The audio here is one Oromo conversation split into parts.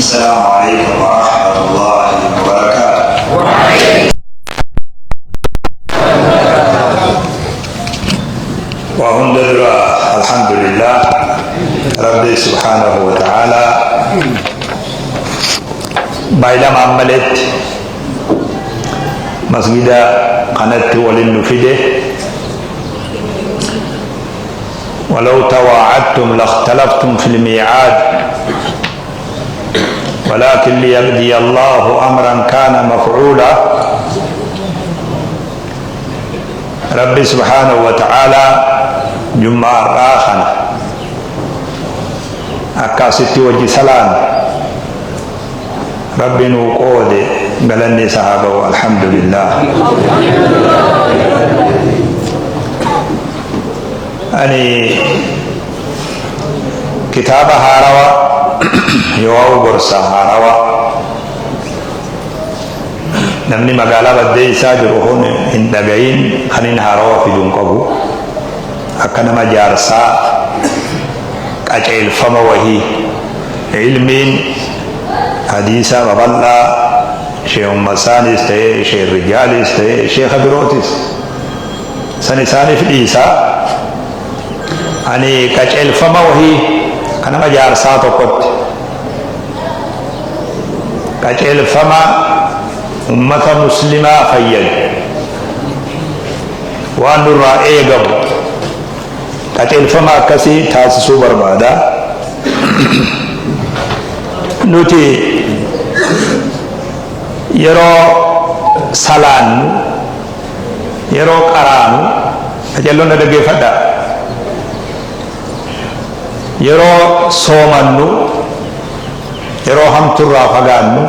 السلام عليكم ورحمة الله وبركاته. وهند الحمد لله ربي سبحانه وتعالى baay'ilama ammaletti masgida kanatti waliin nu fide. ولو تواعدتم لاختلفتم في الميعاد ولكن ليقضي الله أمرا كان مفعولا. ربي سبحانه وتعالى جمع راخنا أكاستي وجه سلام ربي نوقود قالني صحابه الحمد لله. أني كتاب هاروا يواو برسا هاروا namni magaalaa baddee isaa jiru kun hin dhagayin kan inni haarawaa fiduun qabu akka nama jaarsaa qaceelfama wahii ilmiin hadiisa babal'aa ishee ummasaanis ta'ee ishee rijaalis ta'ee sheeka birootis san isaaniif dhiisaa. Ani qaceelfama wahii kan nama jaarsaa tokkotti qaceelfama ummata muslimaa fayyadu waan nurraa eegamu qaceelfama akkasii taasisuu barbaada. Nuti yeroo salaannu, yeroo qaraanu, qaceelloon na dhaggeeffadha, yeroo soomannu, yeroo hamturraa fagaannu,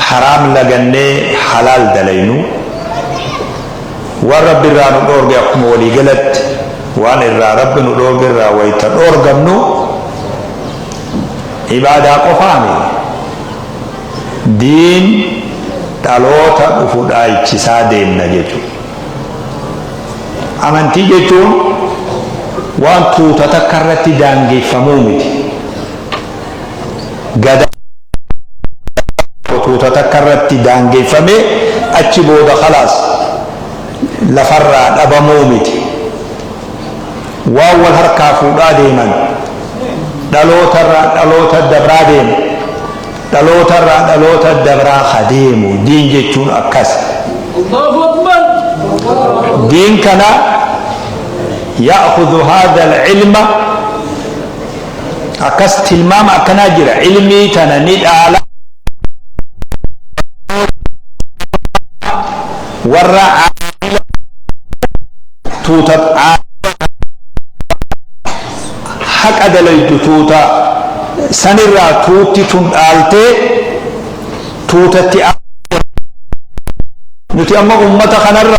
haraam lagannee halaal dalaynu, waan rabbi irraa nu dhoorge akkuma walii galatti waan irraa rabbi nu dhoorge irraa wayita dhoorgamnu ibaadaa qofaami diin dhaloota dhufu dhaalchisaa deemna jechuudha. Amantii jechuun waan tuuta takka irratti daangeffamuu miti. Gadaa tuuta takka irratti daangeffamee achi booda khalaas lafarraa dhabamuu miti. Waan wal harkaa fuudhaa deeman dhalootarraa dhaloota dabraa deemu, dhalootarraa dhaloota dabraa adeemu diin jechuun akkas. Allahu Akbar. Diin kana ya'khudhu hadha al-ilma akkas tilmaama akkanaa jira, ilmii tana ni dhaala warra tuuta haqa dalaydu tuuta sanirraa tuutti tun dhaaltee tuutatti. Nuti amma ummata kanarra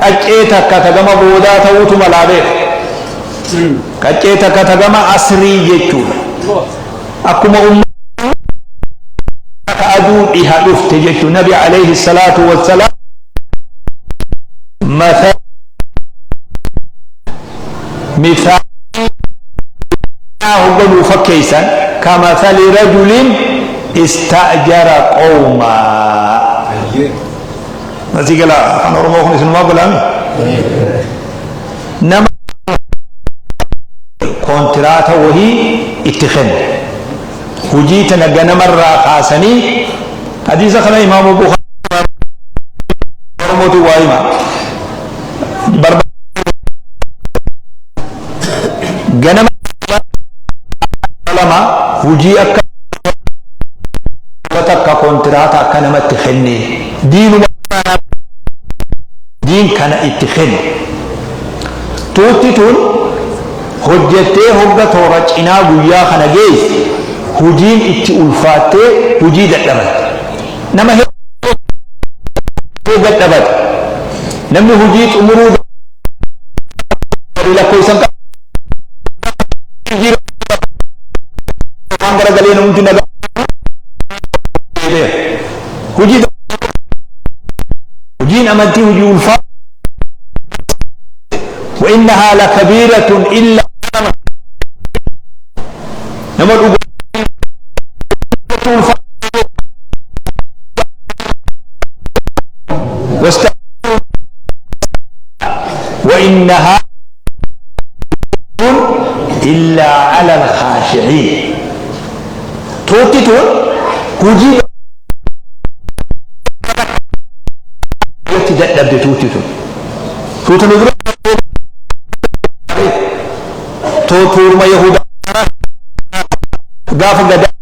qaccee takka tagama boodaa ta'uutu malaa beeka, qaccee takka tagama asrii jechuudha. Akkuma ummata aduu dhiha dhufte jechuu nabi alayhi salaatu wassalaam mithaal hogganuu fakkeeysan kamathali rajulin ista'jara qawmaa. Asii gala afaan Oromoo kun isinumaa galaami nama kontiraata wahii itti kenne hujii tana ganamarraa kaasanii. Hadiisa kana imaamu Bukhaarii Oromootu waa hima ganama lama hujii akka takka kontiraata akka namatti kenne diinuma diin kana itti kenne tuutti tun hojjettee hogga toora cinaa guyyaa kana geesse hujiin itti ulfaattee hujii dadhabatte. Nama hedduu dadhabate namni hujii xumuruu lakkoofsan waan garagalee namni nagaa hujii hujiin amantii hujii ulfaa وإنها لكبيرة إلا. Nama dhugaa وإنها إلا على الخاشعين tuutti tun hujii irratti dadhabde tuutti tun tuuta nu dura tuurma yahudaa gaafa gadaa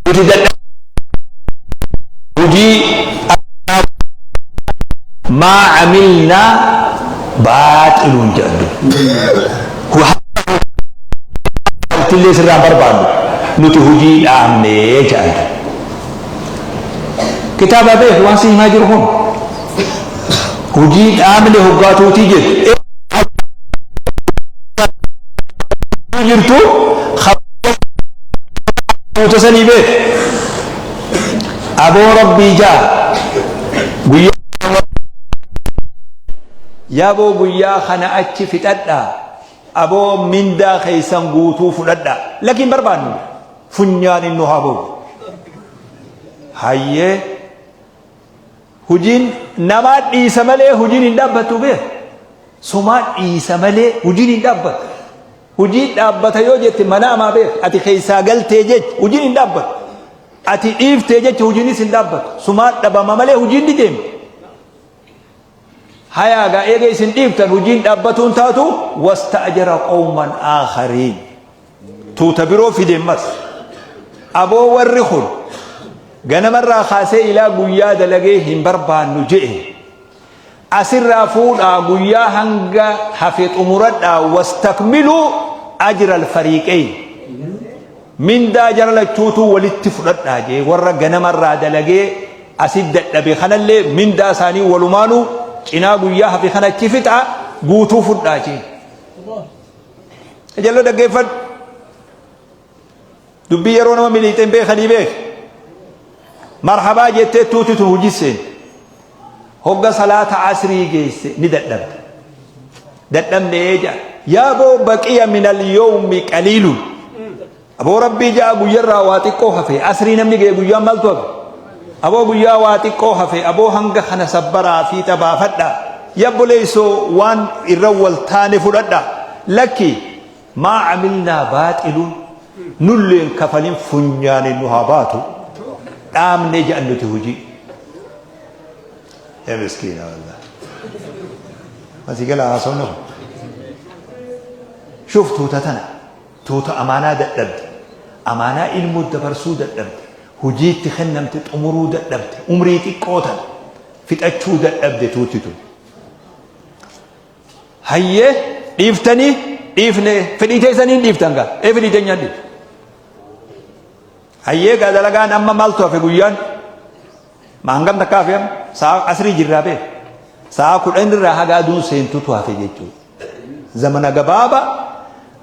hojii dadhabde hujii maa camilnaa baaxiluun jedhu illee sirraa barbaannu nuti hujii dhaabnee jedhan. Kitaaba beeku waan si himaa jiru kun hujii dhaabne hoggaatuutii jedhu jirtu tuuta sanii beeku. Aboo rabbii jaa guyyaa yaaboo guyyaa kana achi fixadhaa aboo mindaa keessan guutuu fudhadhaa lakin barbaannu funyaan inni haa ba'u hayyee hujiin namaa dhiisa malee hujiin hin dhaabbattu beek sumaa dhiisa malee hujiin hin dhaabbattu hujiin dhaabbata yoo jette mana amaa beek ati keessaa galtee jecha hujiin hin dhaabbattu ati dhiiftee jecha hujiinis hin dhaabbattu sumaa dhabama malee hujiin ni deemti Hayaa gaa eega isin dhiiftan hujiin dhaabbatuun taatu wasta'jara qawman aakhariin tuuta biroo fide ammas aboo warri kun ganamarraa kaasee ilaa guyyaa dalagee hin barbaannu je'e asirraa fuudhaa guyyaa hanga hafe xumuradhaa wastakmiluu ajra alfariiqeyn Mindaa jara lachuutuu walitti fudhadhaa jee warra ganamarraa dalagee asi dadhabe kanallee mindaa isaanii walumaanuu cinaa guyyaa hafe kana achi fixaa guutuu fudhaa jee. Jallo dhaggeeffadhu. Dubbii yeroo nama miliixeen beekanii beek. Marhabaa jettee tuuti tun hojii seente. Hogga salaata asrii geesse ni dadhabde. Dadhabne jedha. Yaa boo baqiya minal yawmi qaliilun. Aboo rabbii ja'a guyyarraa waa xiqqoo hafe. Asrii namni ga'e guyyaan maaltu hafe? Aboo guyyaa waa xiqqoo hafe. Aboo hanga kana sabbaraa fiixa baafadha. Yabboleessoo waan irra wal taane fudhadha. Lakki maa camilnaa baaxiluun nulleen kafalin funyaaniin nu haa baatu. Dhaabne jedhan nuti hojii. Ya miskiina wallah. Asii gala haasawni kun. Shuuf tuuta tana. Tuuta amaanaa dadhabde. Amaanaa ilmoo dabarsuu dadhabde. Hojii itti kennamte xumuruu dadhabde. Umrii xiqqoo tana fixachuu dadhabde tuuti tun. Hayyee dhiiftanii dhiifne fedhii teessanii dhiiftan gaa. Ee fedhii teenyaan dhiifte. Hayyee gaa dalagaan amma maaltu hafe guyyaan? Ma hangam takka hafe amma? Sa'a asrii jirraa bee. Sa'a 10 irraa haga aduun seentutu hafe jechuudha. Zamana gabaaba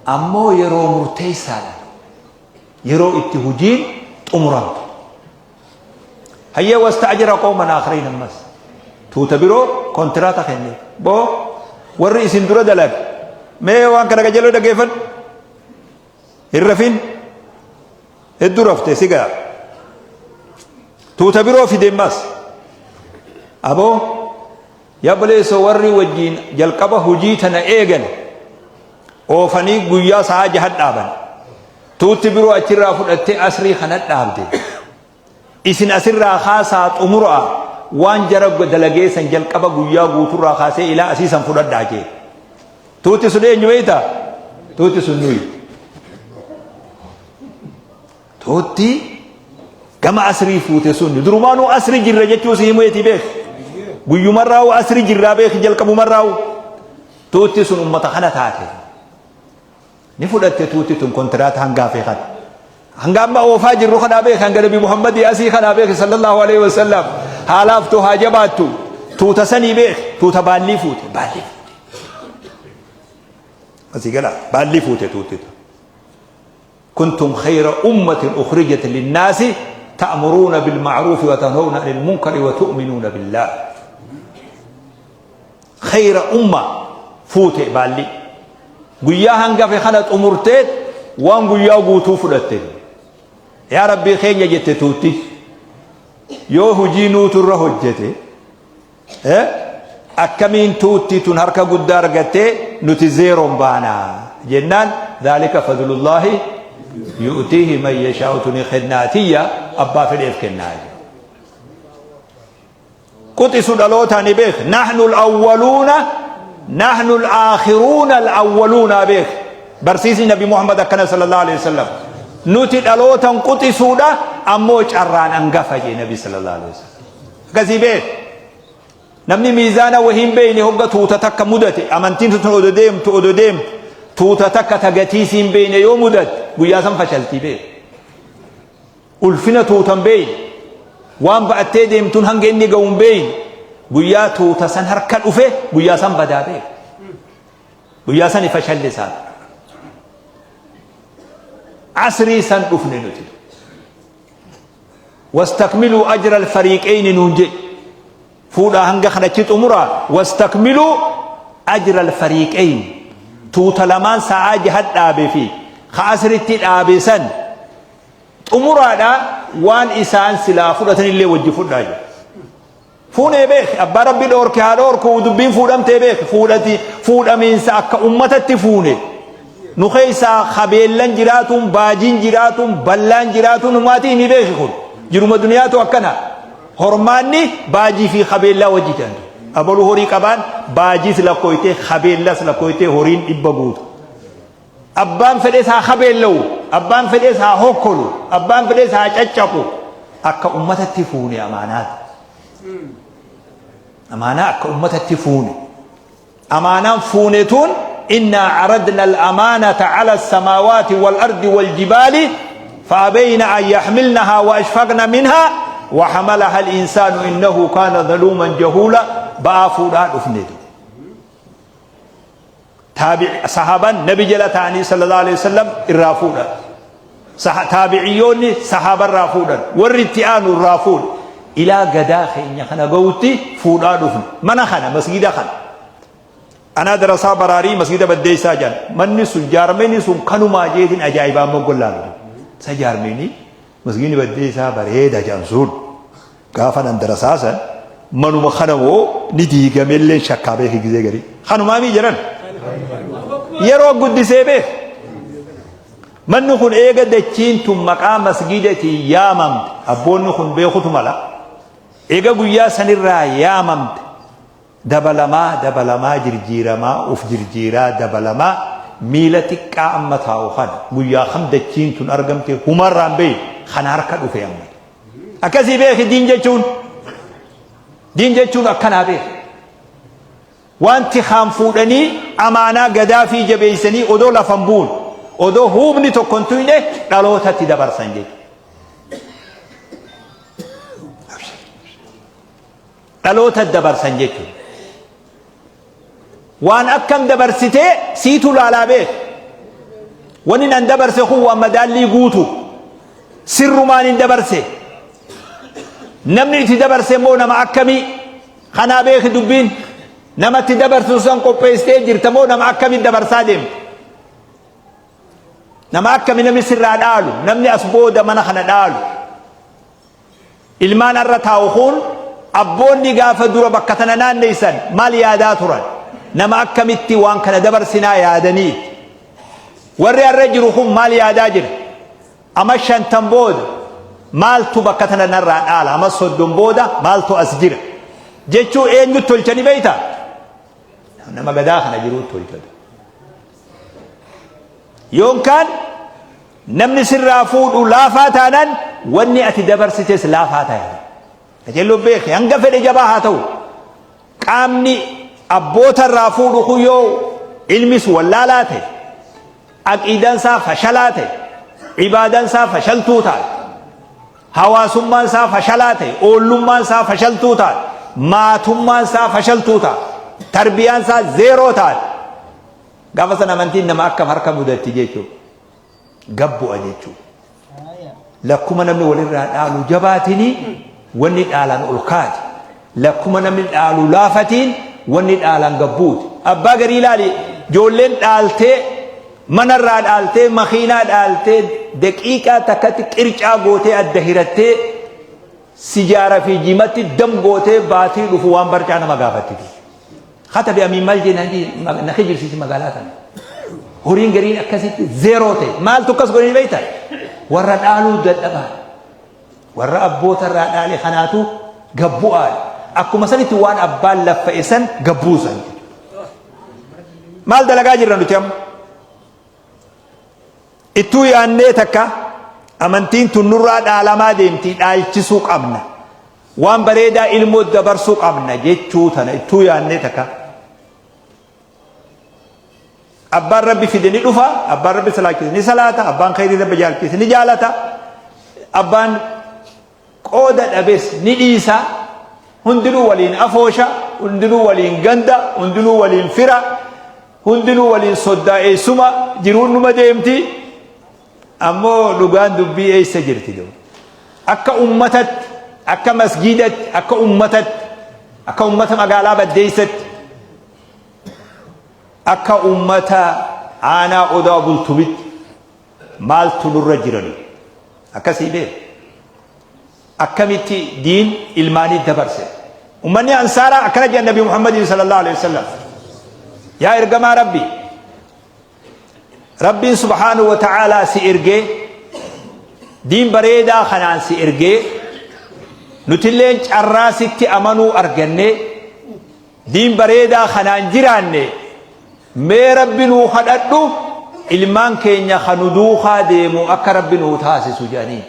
ammoo yeroo murteessaadha. Yeroo itti hojiin xumuramtu. Hayyee wasta'jara qawman aakhariin ammas. Tuuta biroo kontiraata kenne. Boo warri isin dura dalage. Mee waan kana qajeeloo dhaggeeffadhu. Hin rafin. Hedduu rafte si ga'a. Tuuta biroo fide ammas. Aboo yaa obboleessoo warri wajjiin jalqaba hojii tana eegale oofanii guyyaa sa'a jaha dhaaban. Tuutti biroo achirraa fudhattee asrii kana dhaabde. Isin asirraa kaasaa xumuraa waan jara dalagee san jalqaba guyyaa guuturraa kaasee ilaa asii san fudhadhaa jee. Tuuti sun eenyu beektaa? Tuuti sun nuyi. Tuutti gama asrii fuute sun durumaanuu asri jirra jechuu si himeeti beek. Guyyumarraa'u asri jirraa beek jalqabumarraa'u. Tuutti sun ummata kana taate. Ni fudhatte tuuti tun kontiraata hanga hafe kana. Hanga amma oofaa jirru kanaa beeki hanga Nabi Muhammadii asii kanaa beeki sallallahu alaihi wasallam haa laaftu haa jabaattu tuuta sanii beeki tuuta baallii fuute baallii fuute. Asii gala baallii fuute tuuti tun. Kuntum khayra ummatin ukhrijat linnaasi ta'muruuna bilma'ruufi wa tanhawna anil munkari wa tu'minuuna billaah. Khayra umma fuute baallii. Guyyaa hangafe kana xumurteet waan guyyaa guutuu fudhatte. Yaa Rabbii keenya jette tuutti. Yoo hujii nuutu irra hojjete akkamiin tuutti tun harka guddaa argattee nuti zeeroon baanaa jennaan, dhaalika fadlullaahi yu'tiihi man yashaa'u, tuni kennaatiyya abbaa fedheef kennaa. Quxisu dhalootaa ni beek. Nahnu al-awwaluuna, nahnu al-aakhiruuna al-awwaluuna beek. Barsiisni Nabi Muhammad akkana sallallahu alaihi wasallam. Nuti dhalootan quxisuudha, ammoo carraan hangafa jee Nabi sallallahu alaihi wasallam. Akkasii beek. Namni miizaana wahiin beeyne hogga tuuta takka mudate, amantiin tun odo deemtu odo deemtu tuuta takka tagatii siin beeyne yoo mudatte, guyyaa san fashaltii beek. Ulfina tuutan beeyne, waan ba'attee deemtuun hanga inni ga'u hin beeyne, guyyaa tuuta san harka dhufe guyyaa san badaa beek. Guyyaa san fashalli isaa. Asrii san dhufne nuti. Wastakmiluu ajra alfariiqeyni nuun jedhe. Fuudhaa hanga kanachi xumuraa, wastakmiluu ajra alfariiqeyni. Tuuta lamaan sa'aa jahat dhaabe fi ka asritti dhaabe san xumuraadha, waan isaan silaa fudhatanillee wajji fudhaa jedhe. Fuunee beek, abbaa Rabbi dhoorke haa dhoorku, dubbiin fuudhamtee beek, fuudhati fuudhamiinsa akka ummatatti fuune. Nu keessaa kabeellan jiraatuun, baajiin jiraatuun, ballaan jiraatuun humaatii himi beeki kun. Jiruma duniyaatu akkana. Hormaanni baajii fi kabeellaa wajji jedhantu. Abaluu horii qabaan baajiis lakkooytee, kabeellas lakkooytee, horiin 100 guutu. Abbaan fedhes haa kabeella'u, abbaan fedhes haa hokkolu, abbaan fedhes haa caccabu. Akka ummatatti fuune amaanaati. Amaanaa akka ummatatti fuune. Amaanaan fuune tun, innaa caradna al-amaanata cala as-samaawaati wal-ardi wal-jibaali fa'abayna an yaxmilnahaa wa ashfaqna minhaa wa hamalaha al-insaanu innahu kaana zaluuman jahuula, ba'aa fuudhaa dhufne. Taabi sahaban Nabi jala ta'anii sallallahu alaihi wasallam irraa fuudhan. Taabiciyyoonni sahaaba irraa fuudhan. Warri itti aanu irraa fuudhe. Ilaa gadaa keenya kana gahutti fuudhaa dhufne. Mana kana, masgida kana. Anaa darasaa baraarii masgida Baddeessaa jedhan. Manni sun, jaarmeni sun kanumaa jeetiin ajaa'ibaan moggollaalu. Isa jaarmeni masgidni Baddeessaa bareeda jedhan sun. Gaafa nan darasaa san manuma kana moo ni diigamelleen shakkaa beeki gizee garii. Kanumaa mii jedhan. Yeroo guddisee beek. Manni kun eega dachiin tun maqaa masgidatiin yaamamte, abboonni kun beekutu mala. Eega guyyaa sanirraa yaamamte dabalamaa dabalamaa jirjiiramaa uf jirjiiraa dabalamaa miila xiqqaa amma taa'u kana, guyyaa kam dachiin tun argamte humarraan beeku, kana harka dhufe amma. Akkasii beeki, diin jechuun. Diin jechuun akkanaa beeki. Wanti kaan fuudhanii amaanaa gadaa fi jabeessanii odoo lafan buun, odoo huubni tokko hin tuyne dhalootatti dabarsan jechuudha. Dhaloota dabarsan jechuudha. Waan akkam dabarsitee siitu laalaa beek. Wanni nan dabarse kun waan madaallii guutu. Sirrumaan hin dabarse. Namni itti dabarse immoo nama akkamii? Kanaa beeki dubbiin. Namatti dabarsu san qopheessitee jirta moo, nama akkamii dabarsaa deemta? Nama akkami namni sirraa dhaalu, namni as booda mana kana dhaalu? Ilmaan har'a taa'u kun, abboonni gaafa dura bakka tana naanneessan maal yaadaa turan? Nama akkamitti waan kana dabarsinaa yaadanii? Warri har'a jiru kun maal yaadaa jira? Ama 50 booda maaltu bakka tana narraa dhaala? Ama 30 booda maaltu as jira? Jechuu eenyutti tolchani beektaa? Nama gadaa kana jiruutti tolchata. Yookaan namni sirraa fuudhu laafaa taanaan, wanni ati dabarsites laafaa ta'a. Qajeelloo beeki, hanga fedhe jabaa haa ta'u. Qaamni abboota irraa fuudhu kun yoo ilmis wallaalaa ta'e, aqiidaan isaa fashalaa ta'e, ibaadaan isaa fashaltuu taate, hawaasummaan isaa fashalaa ta'e, oollummaan isaa fashaltuu taate, maatummaan isaa fashaltuu taate, tarbiyaan isaa zeeroo taate, gaafa sana amantiin nama akkam harka mudatti jechuudha. Gabbu'a jechuudha. Lakkuma namni walirraa dhaalu jabaatinii wanni dhaalaan ol kaati. Lakkuma namni dhaalu laafatiin wanni dhaalaan gabbuuti. Abbaa garii ilaali. Ijoolleen dhaaltee, manarraa dhaaltee, makiinaa dhaaltee, daqiiqaa takkatti qircaa gootee adda hirattee, sijaara fi jimatti dam gootee baatii dhufu waan barcaa nama gaafatti. Katabi amiin maal jee na kijibsiisi magaalaa tana. Horiin gariin akkasitti zeeroo ta'e. Maaltu akkas godhanii beektaa? Warra dhaaluu dadhabaa. Warra abboota irraa dhaale kanaatu gabbu'aadha. Akkuma sanitti waan abbaan laffa'e san gabbuusan. Maal dalagaa jirra nuti amma? Ittuu yaannee takka amantiin tun nurraa dhaalamaa deemti, dhaalchisuu qabna. Waan bareedaa ilmoo dabarsuu qabna jechuu tana ittuu yaannee takka. Abbaan Rabbi fide ni dhufa, abbaan Rabbi salaachise ni salaata, abbaan khayrii Rabbi jaalchise ni jaalata, abbaan qooda dhabes ni dhiisa, hundinuu waliin afoosha, hundinuu waliin ganda, hundinuu waliin fira, hundinuu waliin soddaa eessuma, jiruun numa deemti. Ammoo dhugaan dubbii eessa jirti duuba? Akka ummatatti, akka masgiidatti, akka ummatatti, akka ummata magaalaa Baddeessatti, akka ummata aanaa Odaa Bultumitti maaltu nurra jirani? Akkasii bee? Akkamitti diin ilmaanii dabarse? Ummanni Ansaaraa akkana jedhan Nabi Muhammadin sallallahu alaihi wasallam. Yaa ergamaa Rabbii, Rabbiin subhaanahu wa ta'aalaa si ergee, diin bareedaa kanaan si ergee, nutilleen carraa sitti amanuu argannee, diin bareedaa kanaan jiraanne, mee Rabbi nuu kadhadhu, ilmaan keenya ka nu duukaa deemu akka Rabbi nuu taasisu jedhanii.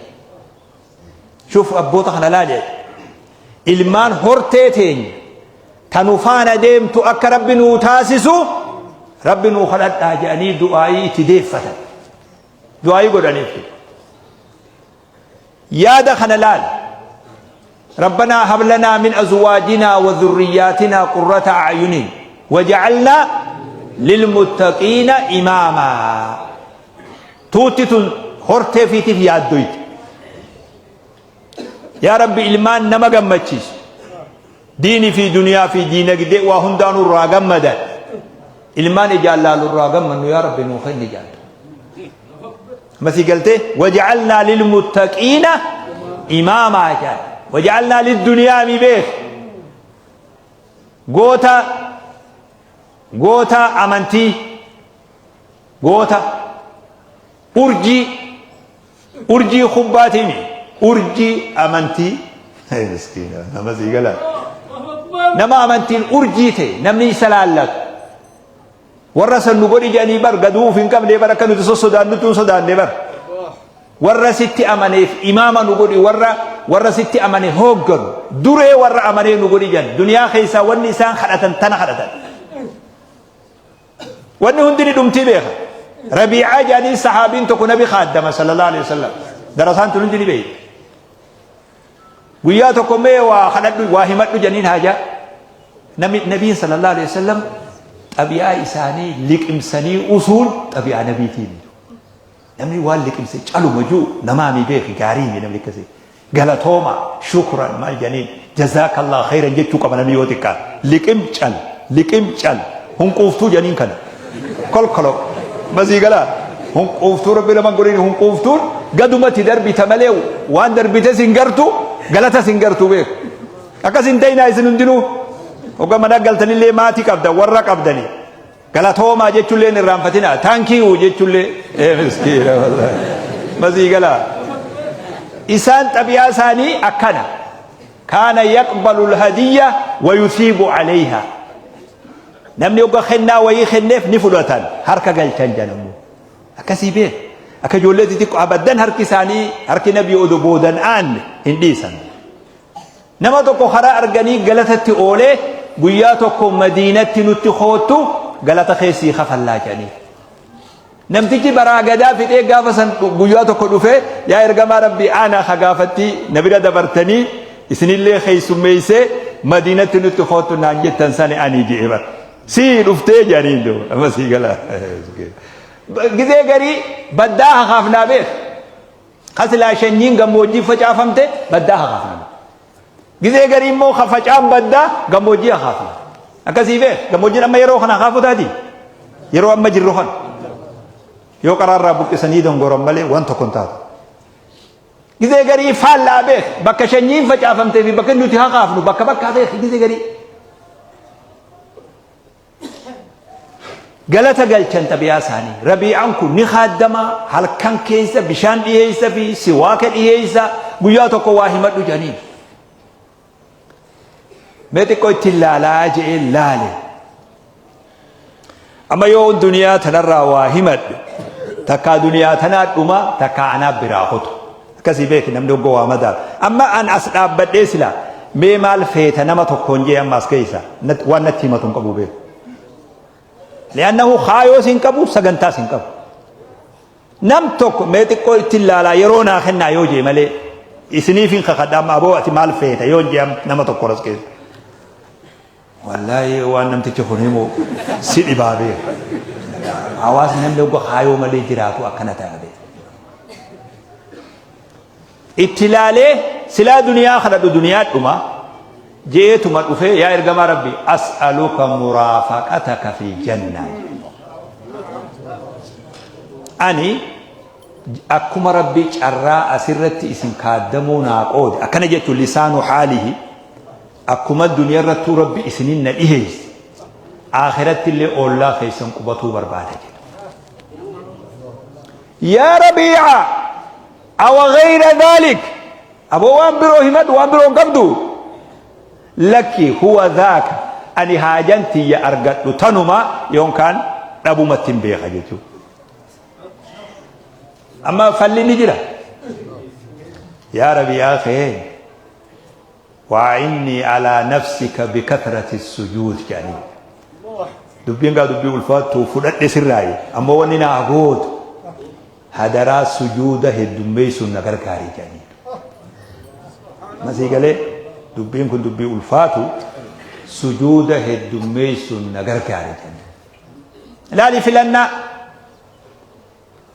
Shuf, abboota kana laali. Ilmaan hortee teenya ta nu faana deemtu akka Rabbi nuu taasisu Rabbi nuu kadhadhaa jedhanii du'aayii itti deeffatan. Du'aayii godhaniif. Yaada kana laali. ربنا هب لنا من أزواجنا وذرياتنا قرة أعين وجعلنا للمتقين إماما. Tuutti tun hortee fiitiif yaaddoyti. Yaa Rabbi, ilmaan nama gammachiisu, diinii fi duniyaa fi diinagdee waa hundaanuu irraa gammadan, ilmaan ijaan laalu irraa gammannu yaa Rabbi nuu kenni jaallu. Masii galtee waja'alnaa lilmuttaqiina imaamaa jaal. Waja'alnaa lidduniyaa mi beek. Goota, goota amantii, goota urjii, urjii kubbaatiimi, urjii amantii. Miskiina nama sii galaa. Nama amantiin urjii ta'e namni isa laallatu. Warra san nu godhi jedhanii bar gaduu uf hin qabne bar, akka nuti sossodaannutti hin sodaanne bar. Warra sitti amaneef imaama nu godhi, warra sitti amane hoogganu, duree warra amanee nu godhi jedhan. Duniyaa keessaa wanni isaan kadhatan tana kadhatan. Wanni hundi ni dhumtii beeka. Rabiicaa jedhanii sahaabiin tokko nabi khaaddama sallallahu alaihi wasallam. Darasaan tun hundi ni beekti. Guyyaa tokko mee waa kadhadhu, waa himadhu jedhaniin haajaa. Nami nabiin sallallahu alaihi wasallam xabi'aa isaanii liqimsanii usuun xabi'aa nabiitiin. Namni waan liqimse caluma jiru namaa mi beeki, gaarii mi namni akkasii. Galatooma, shukran maal jedhaniin, jazaakallah khayran jechuu qaba namni yoo xiqqaa. Liqim cal, liqim cal, hunquuftuu jedhaniin kana. Kolkolo masii galaa hunquuftuu rabbi lama godhin, hunquuftuun gadumatti darbita malee waan darbites hin gartu, galatas hin gartu beeku. Akkas hin ta'inaa isin hundinuu. Hogga mana galtanillee maatii qabdan, warra qabdanii. Galatoomaa jechuullee hin irraanfatinaa. Thank you jechuullee. Ee miskiina wallahi. Masii galaa. Isaan xabi'aa isaanii akkana. Kaana yaqbalu alhadiyya wa yusiibu alayha. Namni hogga kennaa wayii kenneef ni fudhatan. Harka galchan jedhamu. Akkasii beek. Akka ijoollee xixiqqoo abaddan harki isaanii harki nabii odoo boodan aanne hin dhiisan. Nama tokko karaa arganii galatatti oolee, guyyaa tokko Madiinatti nutti koottu, galata keessii kafallaa jedhanii. Namtichi baraa gadaa fixee gaafa san guyyaa tokko dhufee, yaa ergamaa Rabbii, aanaa ka gaafatti na bira dabartanii isinillee keessummeessee Madiinatti nutti koottu naan jettan sani ani je'e bara. Sii dhuftee jedhanii duuba amma sii gala. Gizee garii baddaa hakaafnaa beek. Kasilaa shanyiin gammoojjii facaafamte baddaa hakaafna. Gizee garii immoo ka facaan baddaa gammoojjii hakaafna. Akkasii beek, gammoojjiin amma yeroo kana hakaafuu taati. Yeroo amma jirru kana yoo qaraarraa buqqisanii dongoran malee waan tokko hin taatu. Gizee garii faallaa beek bakka shanyiin facaafamtee fi bakka nuti haqaafnu bakka bakkaa beek gizee garii. Galata galchan xabi'aa isaanii. Rabii'aan kun ni khaaddama, halkan keessa bishaan dhiyeessa fi siwaaka dhiyeessa, guyyaa tokko waa himadhu jedhaniin. Mee xiqqoo itti laalaa je'ee laale. Amma yoo duniyaa tanarraa waa himadhe takkaa duniyaa tanaa dhuma takkaa anaa biraa kutu. Akkasii beeki namni hoggoo waa madaalu. Amma an as dhaabbadhee silaa mee maal feeta nama tokkoon jee amma as keessa waan natti himatu hin qabu beeku. Li'annahu kaayoos hin qabu sagantaas hin qabu. Nam tokko mee xiqqoo itti ilaalaa yeroo naa kennaa yoo jee malee isiniif hin kakadha amma aboo ati maal feeta yoo jee nama tokko as keessa. Wallaahi waan namtichi kun himu si dhibaa beeku. Hawaasni namni hogga kaayoo malee jiraatu akkana ta'a beeku. Itti ilaalee silaa duniyaa kadhadhu duniyaa dhuma jeetuma dhufee yaa ergamaa rabbi as'aluka muraafaqataka fi jannaa. Ani akkuma rabbi carraa asirratti isin kaaddamuu naa qoode akkana jechuun lisaanu haalihi Akkuma duniyarrattuu Rabbi isinin na dhiheeyse, aakhirattillee oollaa keessan qubatuu barbaada jedhe. Yaa Rabii'a! Awa ghayra dhaalik? Aboo waan biroo himadhu, waan biroo hin qabdu? Lakki huwa dhaaka ani haajan tiyya argadhu tanuma yookaan dhabumatti hin beeka jechuudha. Amma falli ni jira. Yaa Rabii'aa kee Waa'innii alaa nafsika bikathrati sujuud jedhanii. Dubbiin gaa dubbii ulfaattuu fudhadhe sirraayi. Ammoo wanni naa gootu hadaraa sujuuda heddummeessuun na gargaari jedhanii. Masii galee dubbiin kun dubbii ulfaatu sujuuda heddummeessuun na gargaari jedhanii. Ilaali filannaa.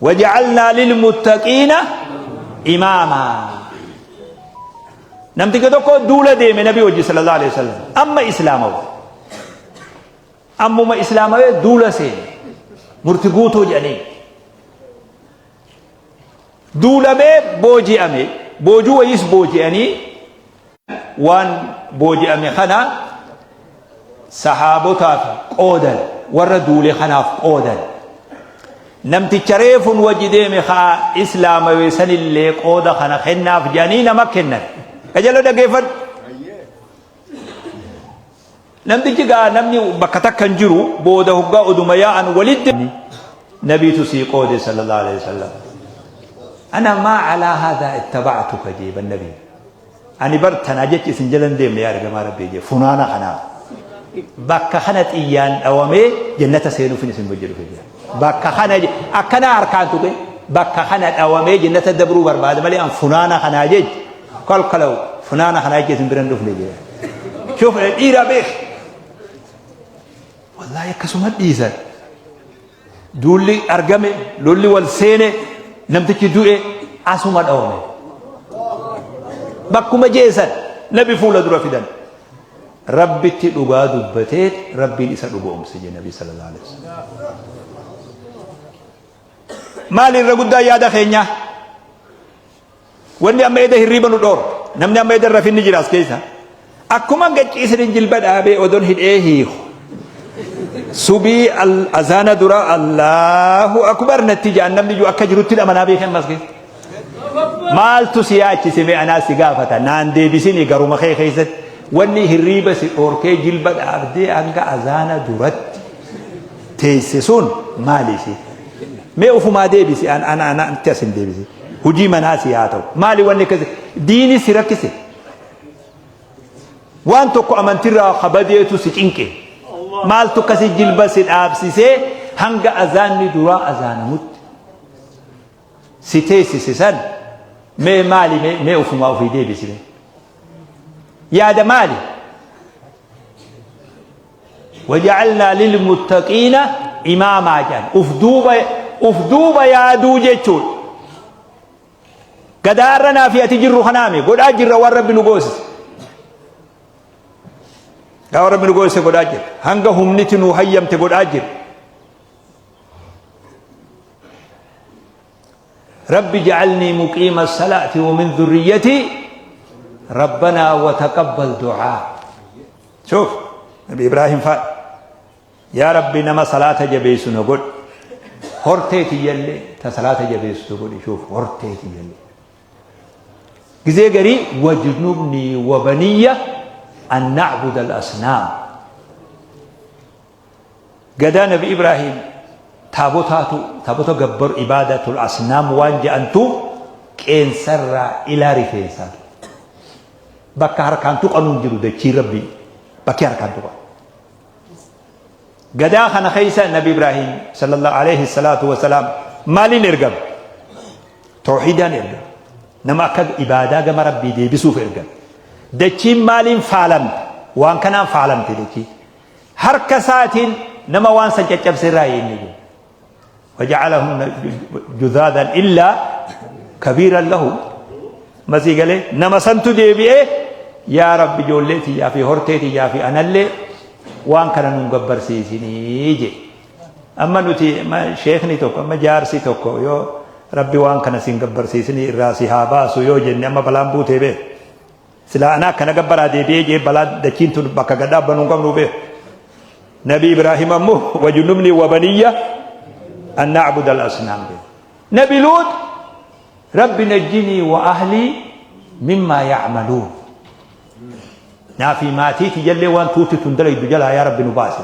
Waja'alnaa lilmuttaqiina imaamaa. Namticha tokko duula deeme nabii wajji sallallahu alaihi wasallam amma islaamawe. Ammuma islaamawe duula seene. Murti guutuu jedhanii. Duulamee booji'ame boojuu wayiis booji'anii Waan booji'ame kana sahaabotaaf qoodan, warra duule kanaaf qoodan. Namticha reefun wajji deeme kaa islaamawe sanillee qooda kana kennaaf jedhanii nama kennan. Qajeeloo dhaggeeffadhu. Namtichi gaa namni bakka takka hin jiru booda hoggaa oduma yaa'an walitti nabiitu sii qoode sallallahu alaihi wasallam. Ana maa alaa haadhaa ittaba'tuka jeeban nabii. Ani bar tanaa jecha isin jala hin deemne yaa ergamaa Rabbii jee funaana kanaaf. Bakka kana xiyyaan dhawamee jannata seenuufin isin wajji dhufe jira. Bakka kana akkanaa harkaan tuqe bakka kana dhawamee jannata dabruu barbaada malee an funaana kanaa jecha kalkalaw funaana kanaa jecha isin bira hin dhufne jira. Shuf dhiira beek. Wallaahi akkasuma dhiisan. Duulli argame, lolli wal seene, namtichi du'e asuma dhawame. Bakkuma jeesan nabi fuula dura fidan. Rabbitti dhugaa dubbatee Rabbiin isa dhugoomse jee nabi sallallahu alaihi wasallam. Maali irra guddaa yaada keenyaa? Wanni amma eda hirriiba nu dhoorge. Namni amma eda rafin ni jira as keessa. Akkuma gacciisaniin jilba dhaabee odon hidhee hiiku. Subii azaana dura Allahu akbar natti jedhan namni jiru akka jirutti amanaa beekan ammas keessa. Maaltu si yaachise mee anaa si gaafata naan deebisini garuma kee keessatti wanni hirriiba si dhoorkee jilba dhaabdee hanga azaana duratti teesse sun maali si? Mee ufumaa deebisi an ana ana itti as hin deebisi. Hujii manaa si haa ta'u. Maali wanni akkasi? Diini si rakkise. Waan tokko amantirraa kabadeetu si cinqe. Maaltu akkasi jilba si dhaabsisee hanga azaanni duraa azaanamutti si teessise san mee maali mee ufumaa ofii deebisi mee. Yaada maali? Waja'alnaa lilmuttaqiina imaamaa jedhan. Uf duuba uf duuba yaaduu jechuudha. Gadaarra naa fi ati jirru kanaami godhaa jirra waan rabbi nu goosise. Waan rabbi nu goosise godhaa jirra. Hanga humniti nu hayyamte godhaa jirra. Rabbi ja'alnii muqiima salaati wa min dhurriyyatii Rabbanaa wa taqabbal du'aa. Shuuf Nabi Ibraahim fa'a. Yaa Rabbi nama salaata jabeessu na godhi. Hortee tiyyallee ta salaata jabeessu godhi shuuf hortee tiyyallee. Gizee garii wajnubnii wa baniyya an na'buda al-asnaam. Gadaa Nabi Ibraahim taabotaatu taabota gabbaru ibaadatul asnaam waan je'antu qeensarraa ilaa rifeensaatu. Bakka harkaan tuqanuu hin jiru dachii Rabbii bakki harkaan tuqan. Gadaa kana keessa Nabi Ibraahim sallallahu alaihi salaatu wasalaam maaliin ergame? Tawhiidaan ergame. Nama akka ibaadaa gama Rabbii deebisuuf ergame. Dachiin maaliin faalamte? Waan kanaan faalamte dachii. Harka isaatiin nama waan san caccabse irraa inni jiru. Waja'alahum judhaadan illaa kabiiran lahu. Masii galee nama santu deebi'ee yaa Rabbi ijoollee tiyyaa fi hortee tiyyaa fi anallee waan kana nun gabbarsiisinii jedhe. Amma nuti sheekni tokko amma jaarsi tokko yoo Rabbi waan kana sin gabbarsiisinii irraa si haa baasu yoo jenne amma balaan buutee beeku. Silaa anaa akkana gabbaraa deebi'ee jee balaa dachiin tun bakka gad dhaabbannu hin qabnu beeku. Nabi Ibraahim ammoo wajunubni wabaniyya an na'buda al-asnaam jedhe. Nabi Luut Rabbi najjinii wa ahlii mimmaa ya'maluun. Naa fi maatii tiyyallee waan tuutti tun dalaydu jalaa yaa Rabbi nu baasi.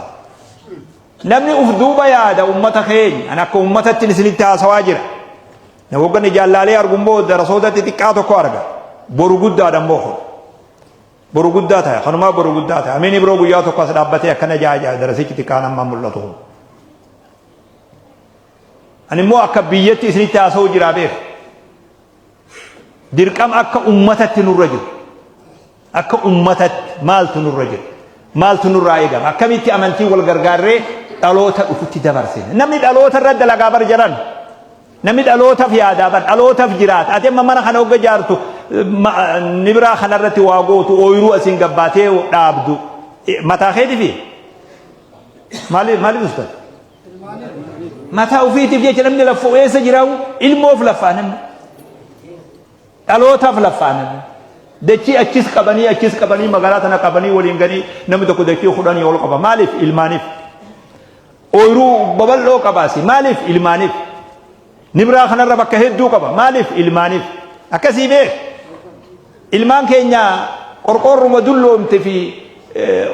Namni uf duuba yaada ummata keenya an akka ummatatti isinitti haasawaa jira. Na hogganni jaallaalee argu immoo darasoota xixiqqaa tokko arga. Boru guddaadha immoo kun. Boru guddaa ta'a. Kanumaa boru guddaa ta'a. Amiin biroo guyyaa tokko as dhaabbatee akkana jaa jaa darasichi xiqqaan amma mul'atu kun. Ani immoo akka biyyatti isinitti haasa'u jiraa beeku. Dirqama akka ummatatti nurra jiru. Akka ummatatti maaltu nurra jira? Maaltu nurraa eegama? Akkamitti amantii wal gargaarree dhaloota dhufutti dabarsina? Namni dhaloota irra dalagaa bar jedhan. Namni dhalootaaf yaadaa bar dhalootaaf jiraata. Ati amma mana kana hogga jaartu nibiraa kanarratti waa gootu ooyiruu asiin gabbaatee dhaabdu mataa keetifi maaliif maaliif ustaz? Mataa ofiitiif jecha namni laffoo eessa jiraawu ilmoof laffaa namni. Dhalootaaf laffaa namni. Dachii achis qabanii achis qabanii magaalaa tana qabanii waliin ganii namni tokko dachii kudhanii ol qaba. Maaliif? Ilmaaniif. Ooyiruu babal'oo qabaasi. Maaliif? Ilmaaniif. Nibraa kanarra bakka hedduu qaba. Maaliif? Ilmaaniif. Akkasii beek. Ilmaan keenya qorqoorruma dulloomte fi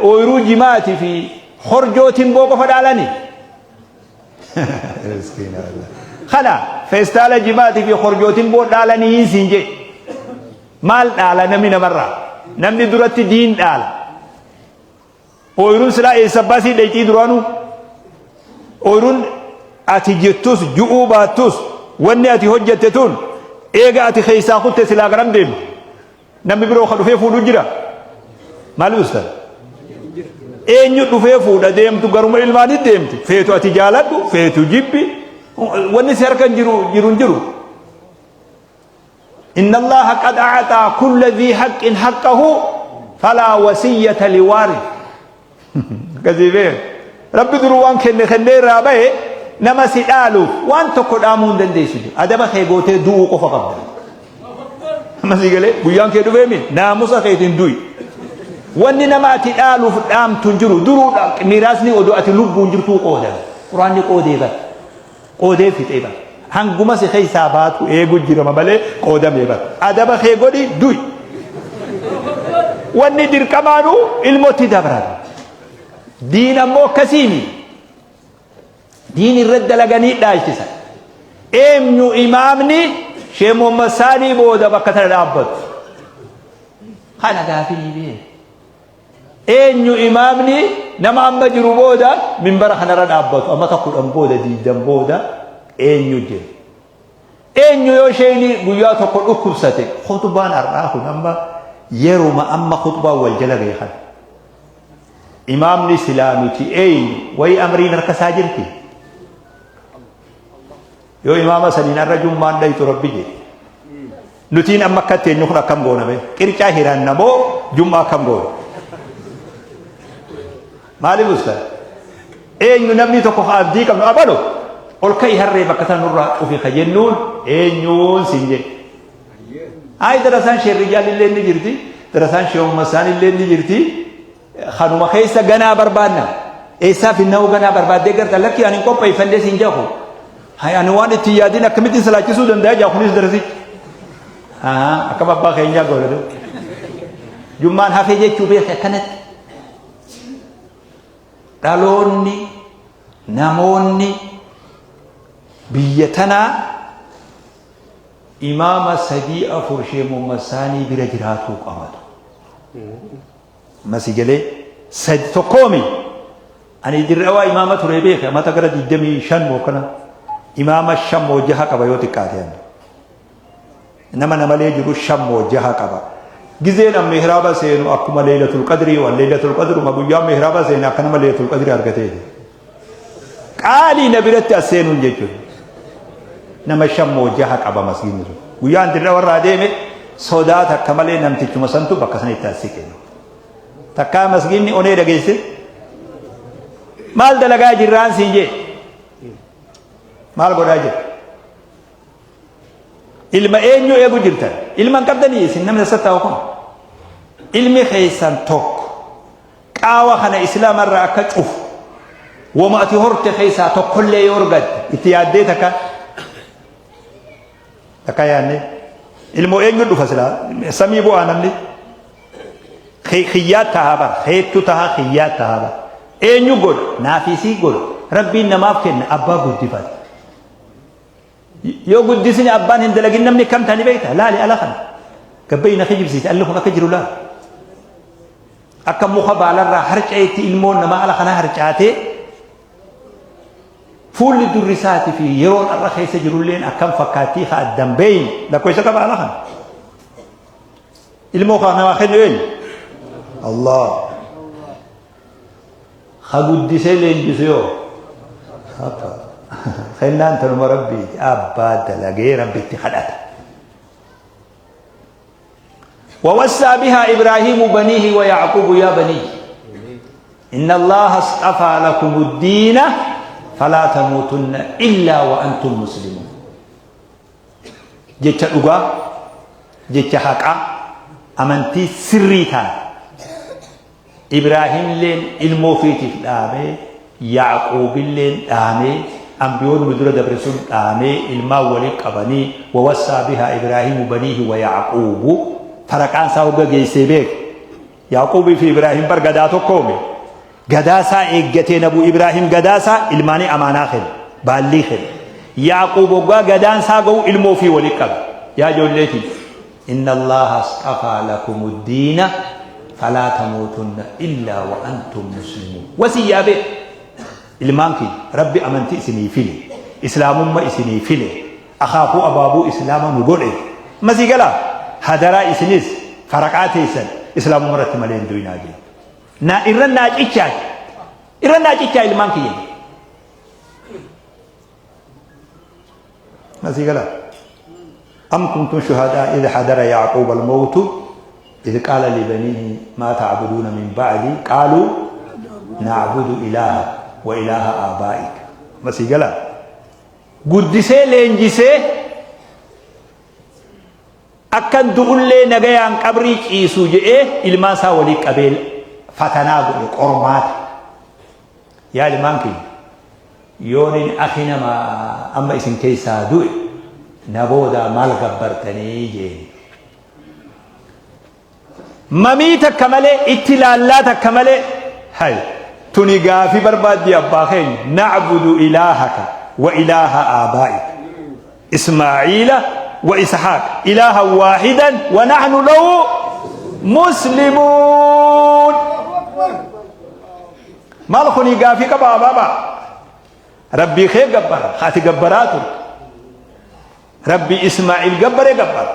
ooyiruu jimaati fi horjoo timboo qofa dhaalani. Kana feestaala jimaatii fi korjoo timboo dhaalanii siin jee. Maal dhaala namni namarraa? Namni duratti diin dhaala. Ooyiruun silaa eessa baasii dhayxii duraanuu? Ooyiruun ati jettus ju'uu baattus wanni ati hojjette tun eega ati keessaa kutte silaa garam deemti? Namni biroo ka dhufee fuudhu jira? Maali ustaz? Eenyu dhufee fuudha deemtu garuma ilmaanii deemti. Feetu ati jaaladhu, feetu jibbi. Wanni si harka jiru jiru hin jiru. Inna Allaha qad a'ataa kulla dhii haqqin haqqahu falaa wasiyyata liwaarith. Akkasii beek. Rabbi duruu waan kenne kennee irraa bahe nama si dhaaluuf waan tokko dhaamuu hin dandeessu. Adaba kee gootee du'uu qofa qabda. Amma sii galee guyyaan kee dhufee mi naamusa keetiin du'i. Wanni nama ati dhaaluuf dhaamtu hin jiru duruu miraasni odoo ati lubbuun jirtuu qoodan. Quraanni qoodee bara. Qoodee fixee bara. Hanguma si keessaa baatu eegu jirama malee qoodamee bara. Adaba kee godhi du'i. Wanni dirqamaanuu ilmotti dabran. Diin ammoo akkasiimi. Diin irra dalaganii dhaalchisan. Eenyu imaamni Sheekh Muhammad Saanii booda bakka tana dhaabbatu? Kana gaafii beeku. Eenyu imaamni nama amma jiru booda minbara kanarra dhaabbatu amata 10 booda 20 booda eenyu jira? Eenyu yoo sheeyni guyyaa tokko dhukkubsate khutbaan har'aa kun amma yeruma amma khutbaan wal jala gahe kana. Imaamni silaa nuti eenyu wayi amriin harka isaa jirti? Yoo imaama saniin har'a jummaan dhayxu rabbi jedhe. Nutiin amma akka teenyu kun akkam goona mee? Qircaa hiranna moo jummaa akkam goona? Maaliif ustaz? Eenyu namni tokko ka abdii qabnu abalu? Ol ka'i harree bakka tana nurraa cufi ka jennuun eenyuun siin jedhe. Ayi darasaan sheerrijaal illee ni jirti. Darasaan sheehumasaan illee ni jirti. Kanuma keessa ganaa barbaanna. Eessaa finna'uu ganaa barbaaddee garta lakki ani hin qopheeffannee siin jedhu. Hay ani waan itti yaadin akkamittiin salaachisuu danda'a jaa kunis darasichi. Akkam abbaa keenyaa godhatu. Jummaan hafee jechuu beeke akkanatti. Dhaloonni namoonni biyya tanaa imaama 3 4 Sheeh Muhammad Saanii bira jiraatuu qabatu. Masi galee sadi tokkoomi ani dirrawaa imaama ture beeke amata gara 25 moo kana imaama 5 moo 6 qaba yoo xiqqaate ani. Nama namalee jiru 5 moo 6 qaba. Gizeen an mihraaba seenu akkuma leeylatul qadrii waan leeylatul qadruma guyyaa mihraaba seene akka nama leeylatul qadrii argateeti. Qaalii na biratti as seenuun jechuudha. Nama 5 moo 6 qaba masgiidni sun. Guyyaan dirra warraa deeme sodaa takka malee namtichuma santu bakka sanitti as siqe. Takkaa masgiidni onee dhageesse maal dalagaa jirraan siin jee maal godhaa jira. Ilma eenyu eegu jirtan? Ilma hin qabdanii isin namni as taa'u kun. Ilmi keessan tokko qaawa kana islaama irraa akka cufu wama ati horte keessaa tokkollee yoo argatte itti yaaddee takka takka yaadne ilmoo eenyu dhufa silaa samii bu'aa namni kiyyaa tahaa bara heettu tahaa kiyyaa tahaa bara eenyu godha naafisii godha rabbiin namaaf kenna abbaa guddifata. Yoo guddisni abbaan hin dalagin namni kam ta'ani beekta laali ala kana gabbayi na kijibsiise alli kun akka jiru laali akka muka baalarraa harca'etti ilmoon namaa ala kana harcaatee fuulli durri isaati fi yeroon har'a keessa jirulleen akkam fakkaattii ka addan beeyne lakkoofsa qaba ala kana ilmoo kana namaa kennu eenyu Allah Ka guddisee leenjisu yoo? Abba. Kennaan tanuma Rabbiiti. Abbaa dalagee Rabbitti kadhata. ووسى بها إبراهيم بنيه ويعقوب يا بني إن الله اصطفى لكم الدين فلا تموتن إلا وأنتم مسلمون jecha dhugaa jecha haqaa amantii sirrii taate Ibraahimilleen ilmoo ufiitiif dhaamee, Ya'quubilleen dhaamee, anbiyoonni nu dura dabre sun dhaamee, ilmaan wali qabanii, wawassaa bihaa Ibraahiimu baniihi wa Ya'quubu, faraqaan isaa hogga geessee beeke. Ya'quubii fi Ibraahim bar gadaa tokkoomi. Gadaa isaa eeggatee nabu Ibraahim gadaa isaa ilmaanii amaanaa kenne, baallii kenne. Ya'quub hoggaa gadaan isaa ga'u ilmoo ofii wali qabe. Yaa ijoollee tiyya, Inna Allaaha asxafaa lakumu ddiina falaa tamuutunna illaa wa antum muslimuun. Wasiyyaa beek. Ilmaan kiyya Rabbi amantii isinii file, islaamumma isinii file, akaakuu abaabuu islaama nu godhe. Masii galaa hadaraa isinis faraqaa teessan islaamumma irratti malee hin du'inaa jee. Na irra naa cichaa irra naa cichaa ilmaan kiyya. Masii galaa. Am kuntum shuhadaa idh hadara Ya'quub al-mawtu idh qaala libaniihi maa ta'buduuna min ba'dii qaaluu na'budu ilaaha wa ilaaha aabaa'ik. Masii galaa. Guddisee leenjisee akkan du'ullee nagayaan qabrii ciisu jedhee ilmaan isaa walii qabee fatanaa godhe qormaata. Yaa ilmaan kiyya yoonin akhi nama amma isin keessaa du'e na boodaa maal gabbartanii jeen. Mamii takka malee itti laallaa takka malee hay tuni gaafii barbaaddii abbaa keenya na'budu ilaahaka wa ilaaha aabaa'ika Ismaa'iila wa Ishaaq ilaahan waahidan wa nahnu lahu muslimuun. Maal kuni gaafii qaba abaabaa? Rabbii kee gabbara, ati gabbaraa turte. Rabbii Ismaa'iil gabbare gabbara.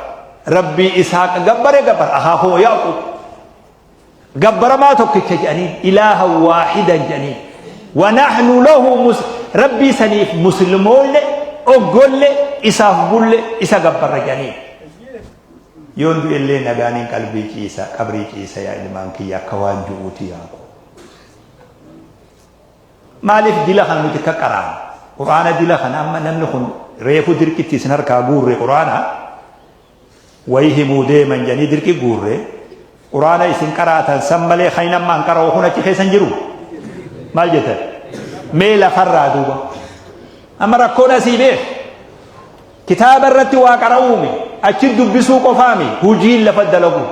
Rabbii Ishaaq gabbare gabbara. Akaakuu Yaaqub. Gabbaramaa tokkicha jedhaniin ilaaha waahidan jedhaniin. Wa nahnu lahu mus Rabbii saniif muslimoonne oggolle isaaf bulle isa gabbarra jedhaniin. Yoon du'ellee nagaaniin qalbii ciisa qabrii ciisa yaa ilmaan kiyya akka waan ju'uuti yaaqub. Maaliif dila kana nuti akka qaraana? Qur'aana dila kana amma namni kun reefu dirqitti isin harkaa guurre, qur'aana wayii himuu deeman jedhanii dirqi guurre. Qur'aana isin qaraatan san malee kan amma hin qara'u kun achi keessa hin jiru. Maal jettan? Mee lafarraa duuba. Amma rakkoon asii beek. Kitaaba irratti waa qara'uumi, achi dubbisuu qofaami, hojiin lafa dalagu.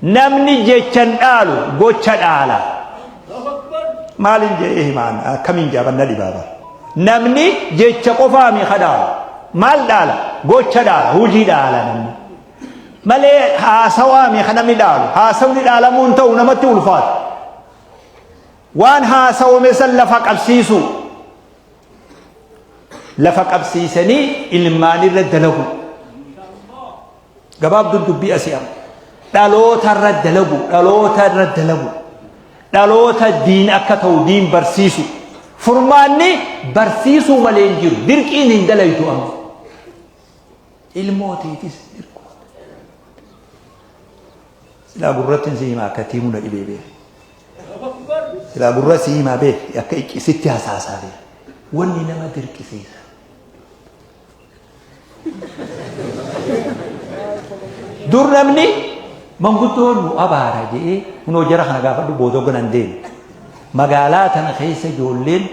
Namni jechan dhaalu, gocha dhaala. Maalin jedhee himaan akkamiin jaabanna dhibaaba. Namni jecha qofaami ka dhaalu. Maal dhaala? Gocha dhaala, hojii dhaala namni. Malee haasawaami ka namni dhaalu. Haasawni dhaalamuun ta'u namatti ulfaata. Waan haasawame san lafa qabsiisuu. Lafa qabsiisanii ilmaanirra dalagu. Gabaabduun dubbii asii amma. Dhalootarra dalagu, dhalootarra dalagu. Dhaloota diin akka ta'u diin barsiisu. Furmaanni barsiisuu malee hin jiru. Dirqiin hin dalaytu amma. Ilmoo teetis dirquma. Silaa gurratti si himaa akka tiimuu na dhibee beeku. Silaa gurra si himaa beek akka sitti hasaasaa beek. Wanni nama dirqisiisa. Dur namni manguddoon nu abaara jedhee kunoo jara kana gaafadhu booda ganan deemu. Magaalaa tana keessa ijoolleen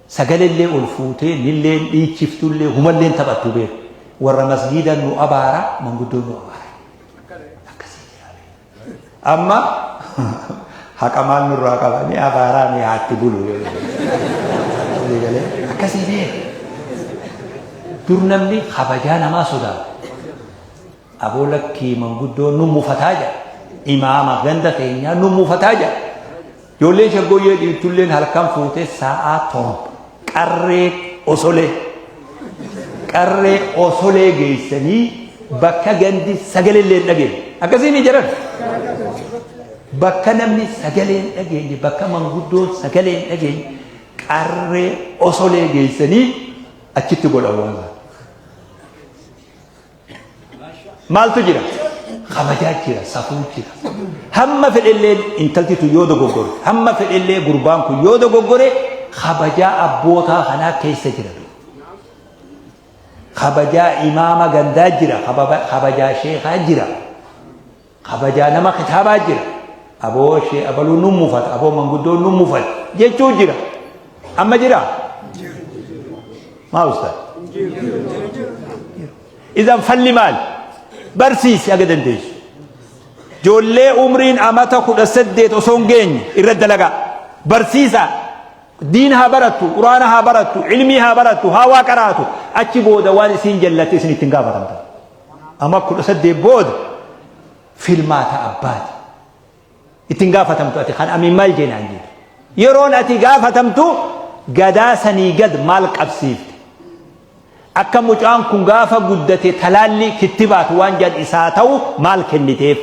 sagalellee ol fuutee nilleen dhiichiftullee humalleen taphattu beeku. Warra masgiida nu abaara, manguddoon nu abaara. Akkasii jira. Amma haqa maal nurraa qaba, ni abaaraa ni haatti bulu. Akkasii beeku. Dur namni kabajaa namaa sodaata. Aboo lakkii, manguddoon nu mufataa jira. Imaama ganda keenyaa nu mufataa jira. Ijoolleen shaggooyyee dhiirtulleen halkan fuutee sa'aa 7 qarree osolee qarree osolee geessanii bakka gandi sagalee hin dhageenye. Akkasii ni jedhan. Bakka namni sagalee hin dhageenye, bakka manguddoon sagalee hin dhageenye, qarree osolee geessanii achitti godhan waan sana. Maaltu jira? Kabajaa jira, safuu jira. Hamma fedhellee intalti tun yoo dogoggore, hamma fedhellee gurbaan kun yoo dogoggore, kabajaa abbootaa kanaa keessa jira. Kabajaa imaama gandaa jira, kabajaa sheekaa jira, kabajaa nama kitaabaa jira. Aboo shee abaluu nu mufata, aboo manguddoon nu mufata jechuu jira. Amma jira? Maa ustaad? Idan falli maal? Barsiisi aga dandeessu. Ijoollee umriin amata 18 osoo hin geenye irra dalagaa. Barsiisaa. Diin haa barattu, quraana haa barattu, ilmii haa barattu, haa waa qaraatu. Achi booda waan isiin jallatte isin ittiin gaafatamta. Amma 18 booda filmaata abbaati. Ittiin gaafatamtu ati kan amiin maal jeenaan jedhu. Yeroon ati gaafatamtu gadaa sanii gad maal qabsiifte? Akka mucaan kun gaafa guddate talaalli kittibaatu waan jedhan isaa ta'u maal kenniteef?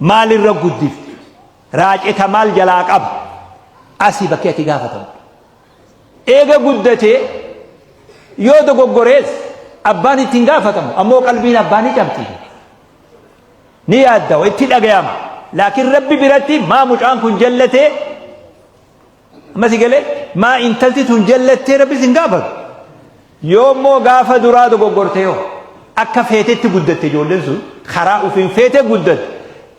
Maalirra guddifte? Raaceta maal jalaa qaba? Asii bakkee ati gaafatamtu. Eega guddatee yoo dogoggorees abbaan ittiin gaafatamu, ammoo qalbiin abbaa ni cabti. Ni yaaddawa, itti dhagayama. Laakiin Rabbi biratti maa mucaan kun jallatee, amma si galee, maa intalti tun jallattee Rabbi sin gaafatu. Yoo immoo gaafa duraa dogoggorte, yoo akka feetetti guddatte, ijoolleen sun karaa ofiin feete guddatte,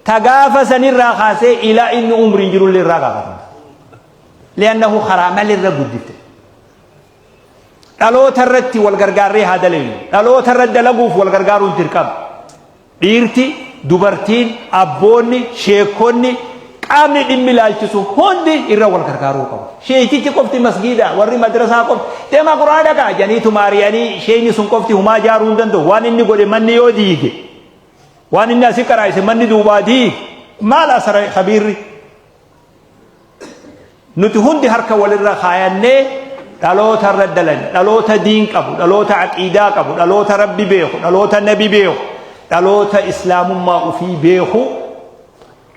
ta gaafa sanirraa kaasee ilaa inni umriin jirullee irraa gaafatama. Li'annahu karaa malirra guddifte. Dhaloota irratti wal gargaarree haa dalagnu. Dhaloota irratti dalaguuf wal gargaaruun dirqama. Dhiirti, dubartiin, abboonni, sheekonni, qaamni dhimmi ilaalchisu hundi irra wal gargaaruu qabu. Sheekichi qofti masgiida, warri madrasaa qofti deemaa quraana dhaqaa jedhaniitu maariyanii sheekni sun qofti humaa ijaaruu hin danda'u. Waan inni godhe manni yoo diige, waan inni asii qaraayise manni duubaa diige, maal asara kabiirri? Nuti hundi harka walirra kaayannee dhaloota irra dalan, dhaloota diin qabu, dhaloota aqiidaa qabu, dhaloota Rabbi beeku, dhaloota Nabi beeku, dhaloota Islaamummaa ufii beeku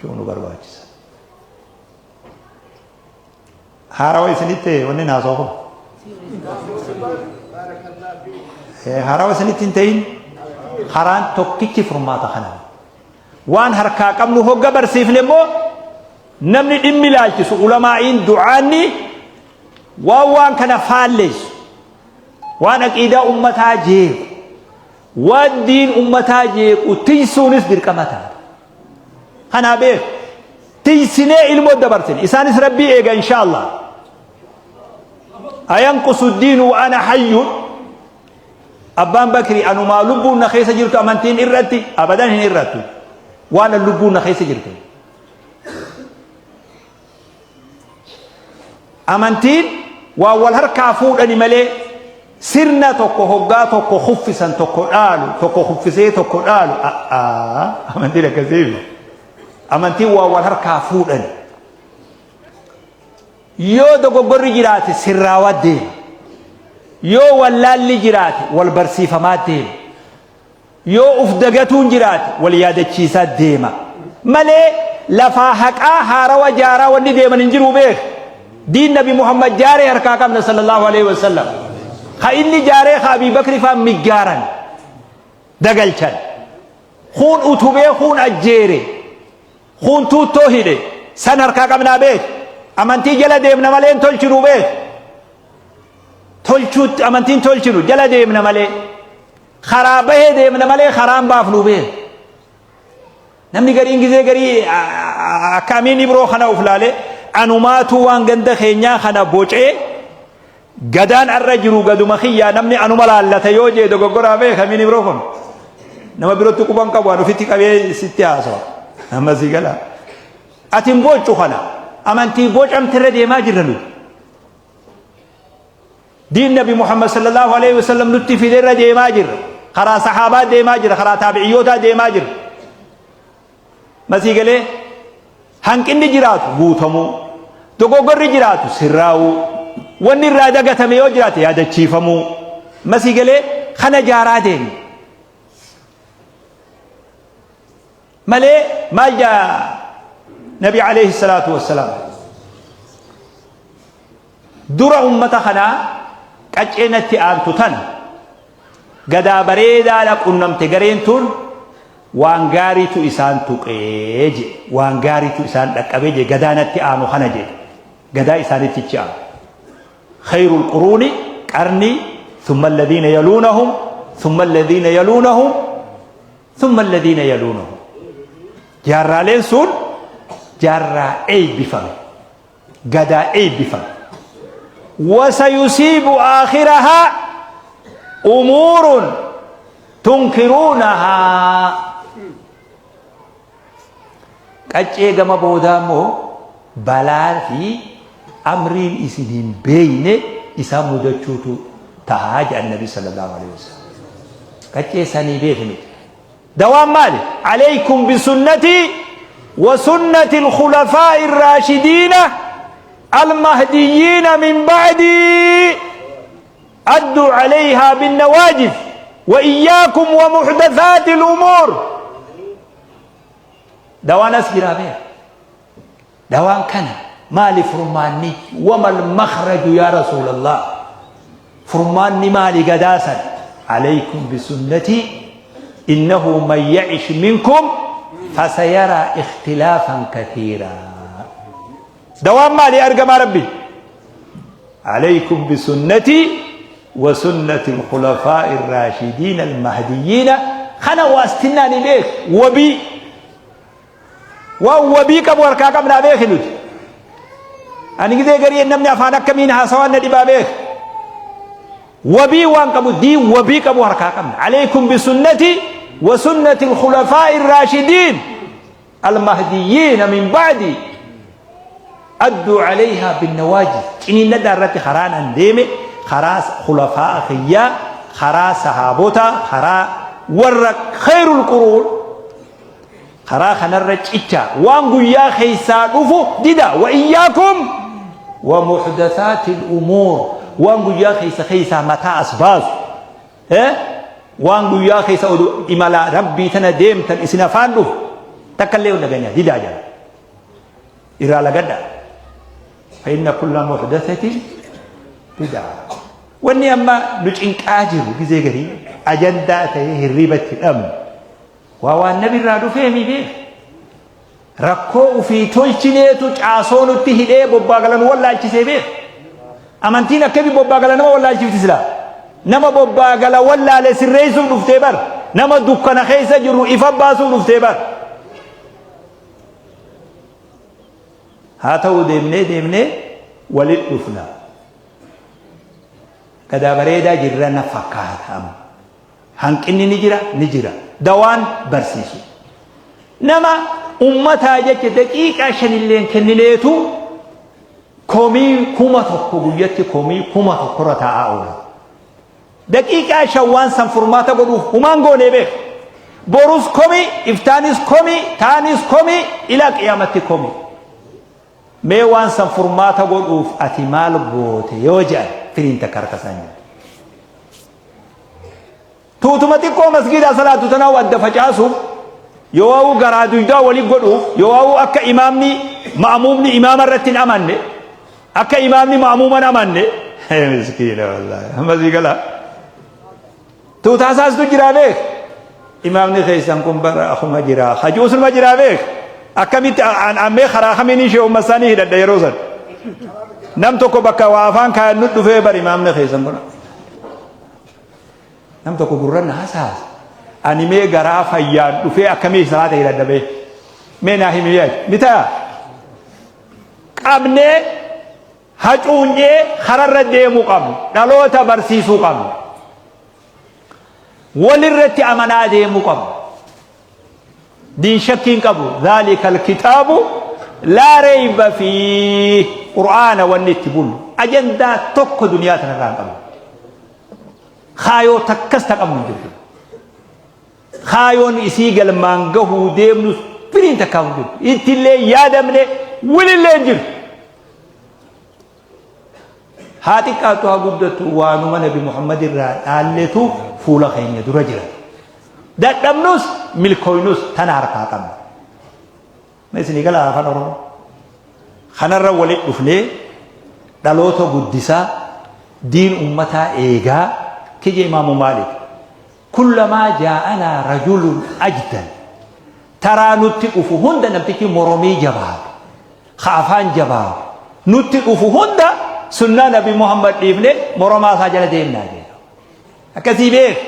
nu barbaachisa. Haarawa isinitti wanni haasa'u kun? Haarawa isinitti hin ta'in, karaan tokkichi furmaata kana. Waan harkaa qabnu hogga barsiifne immoo namni dhimmi ilaalchisu, ulamaa'iin, du'aanni Waan waan kana faalleessu, waan aqiidaa ummataa jeequ, waan diin ummataa jeequ tiysuunis dirqama taata. Kanaa beeku. Tiysinee ilmoo dabarsine. Isaanis Rabbii eega insha Allah. Ayanqusu diinu wa ana hayyun. Abbaan Bakri anumaa lubbuun na keessa jirtu amantiin irratti abadan hin irrattu. Waan lubbuun na keessa jirtu. Amantiin waan wal harkaa fuudhani malee sirna tokko hoggaa tokko kuffisan tokko dhaalu tokko kuffisee tokko dhaalu amantiin akkasii amantiin waan wal harkaa fuudhani. Yoo dogoggorri jiraate sirraawaa deema. Yoo wallaalli jiraate wal barsiifamaa deema. Yoo uf dagatuun jiraate wal yaadachiisaa deema. Malee lafaa haqaa haarawa jaaraa wanni deeman hin jiru beek. Diin Nabi Muhammad jaaree harkaa qabna sallallahu alaihi wasallam. Ka inni jaaree ka Abii Bakri faan miggaaran dagalchan. Kuun utubee kuun ajjeere. Kuun tuuttoo hidhe. San harkaa qabnaa beek. Amantii jala deemna malee hin tolchinu beek. Tolchuutti amantiin tolchinu jala deemna malee. Karaa bahee deemna malee karaan baafnu beek. Namni gariin gizee garii akka Amiin Ibroo kana of laalee anumaatu waan ganda keenyaa kana bocee gadaan arra jiru gaduma kiyyaa namni anuma laallata yoo jee dogoggoraa beek Amiin Ibroo kun. Nama birotti quban qabu an ofitti qabee sitti haasawa. Amma sii gala. Ati hin booccu kana amantii bocamte irra deemaa jirra nuti. Diin Nabi Muhammad sallallahu alaihi wasallam nutti fide irra deemaa jirra. Karaa sahaabaa deemaa jira, karaa taabi'iyyootaa deemaa jira. Masii galee hanqinni jiraatu guutamuu, dogoggorri jiraatu sirraa'uu, wanni irraa dagatame yoo jiraate yaadachiifamuu. Masii galee kana jaaraa deemna. Malee maal jaa Nabi alayhi salaatu wassalaam. Dura ummata kanaa qaccee natti aantu tana gadaa bareedaadha qunnamte gareen tun waan gaariitu isaan tuqee jedhe waan gaariitu isaan dhaqqabee jedhe gadaa natti aanu kana jedhe gadaa isaanitti ichi aanu. Khayrul quruuni qarnii thumma alladhiina yaluunahum thumma alladhiina yaluunahum thumma alladhiina yaluunahum. Jaarraaleen sun jaarraa eebbifame. Gadaa eebbifame. Wasayusiibu aakhirahaa umuurun tunkiruunahaa. Qaccee gama boodaa immoo balaa fi amriin isin hin beeyne isaan mudachuutu tahaa jedhan Nabi sallallahu alaihi wasallam. Qaccee sanii beeki nuti. Dawaan maali? Alaykum bisunnatii wa sunnati al-khulafaa'i ar-raashidiina al-mahdiyyiina min ba'dii adduu alayhaa bin-nawaajid wa iyyaakum wa muhdathaati al-umuur. Dawaan as jiraa beeka. Dawaan kana maali furmaanni? Wamal makhraju yaa Rasuulallah? Furmaanni maali gadaa san? Alaykum bisunnatii innahu man ya'ish minkum fasayaraa ikhtilaafan kathiiraa. Dawaan maali ergamaa Rabbi? Alaykum bisunnatii wa sunnati al-khulafaa'i ar-raashidiina al-mahdiyyiina kana waastinnaa ni beek wabii Waan wabii qabu harkaa qabnaa beeki nuti. Ani gizee garii namni afaan akkamiin haasawaan na dhibaa beeki. Wabii waan qabu diin wabii qabu harkaa qabna. Alaykum bisunnati wa sunnati al-khulafaa'i ar-raashidiin al-mahdiyyiina min ba'di adduu alayhaa bin-nawaajid. Ciniinnadhaa irratti karaan an deeme karaa khulafaa'a kiyyaa karaa sahaabota karaa warra khayrul quruun Karaa kanarra cichaa waan guyyaa keessaa dhufu dida wa iyyaakum wa muhdathaatil umuur waan guyyaa keessa keessaa mataa as baasu waan guyyaa keessa oduu imala rabbii tana deemtan isin afaan dhufu takka illee hin dhaganya didaa jala irraa lagadha fa inna kulla muhdathatin bid'a wanni amma nu cinqaa jiru gizee garii ajandaa ta'ee hirriibatti dhabnu Waa waan nabi irraa dhufeemi beek. Rakkoo ufii tolchineetu caasoo nutti hidhee bobbaa gala nu wallaalchisee beek. Amantiin akkami bobbaa gala nama wallaalchifti silaa? Nama bobbaa gala wallaale sirreessuuf dhuftee bar. Nama dukkana keessa jiru ifa baasuuf dhuftee bar. Haa ta'u deemnee deemnee walit dhufna. Gadaa bareedaa jirra na fakkaata amma. Hanqinni ni jira ni jira. Dawaan barsiisu. Nama ummataa jecha daqiiqaa shanilleen kennineetu komii 1000 guyyatti komii 1000 irra taa'aa oola. Daqiiqaa 5 waan san furmaata godhuuf humaan goonee beeka. Borus komii, iftaanis komii, taanis komii, ilaa qiyaamatti komii. Mee waan san furmaata godhuuf ati maal goote yoo jedhan firiin takka harka isaan jirti. Tuutuma xiqqoo masgiidaa salaattu tanaa adda facaasuuf yoo garaa duydaa wali godhuuf yoo akka imaamni ma'amuumni imaama irratti hin amanne akka imaamni ma'amuuma hin amanne miskiina wallaahi amma sii gala tuutaa isaastu jiraa beek imaamni keessan kun bara akuma jiraa hajuusunuma jiraa beek akkamitti ammee karaa kamiin ishee umma isaanii hidhadha yeroo san nam tokko bakka waa afaan kaayannu dhufee bar imaamni keessan kun Nam tokko gurra na hasaasa. Ani mee garaa fayyaan dhufee akkamii salaata hidhadha mee? Mee naa himi yaa ni ta'a. Qabnee hacuunyee kararra deemuu qabnu. Dhaloota barsiisuu qabnu. Walirratti amanaa deemuu qabnu. Diin shakkii hin qabu. Dhaalika alkitaabu laa reeyba fiih. Qur'aana wanni itti bullu. Ajandaa tokko duniyaa tanarraa hin qabnu. Kaayoo takkas ta qabnu hin jirtu. Kaayoon isii galmaan gahuu deemnus firiin takkaa hin jirtu. Ittillee yaadamne wilillee hin jirtu. Haa xiqqaattu haa guddattu waanuma Nabi Muhammad irraa dhaalletu fuula keenya dura jira. Dadhabnus milkooynus tana harkaa qabna. Ma isinii gala afaan Oromoo? Kanarra walitti dhufnee dhaloota guddisaa diin ummataa eegaa kiyya Imaamu Maalik. Kullamaa jaa'anaa rajulun ajdan taraa nutti dhufu hunda namtichi moromii jabaatu ka afaan jabaatu nutti dhufu hunda sunnaa Nabi Muhammad dhiifne moromaa isaa jala deemnaa jedha. Akkasii beek.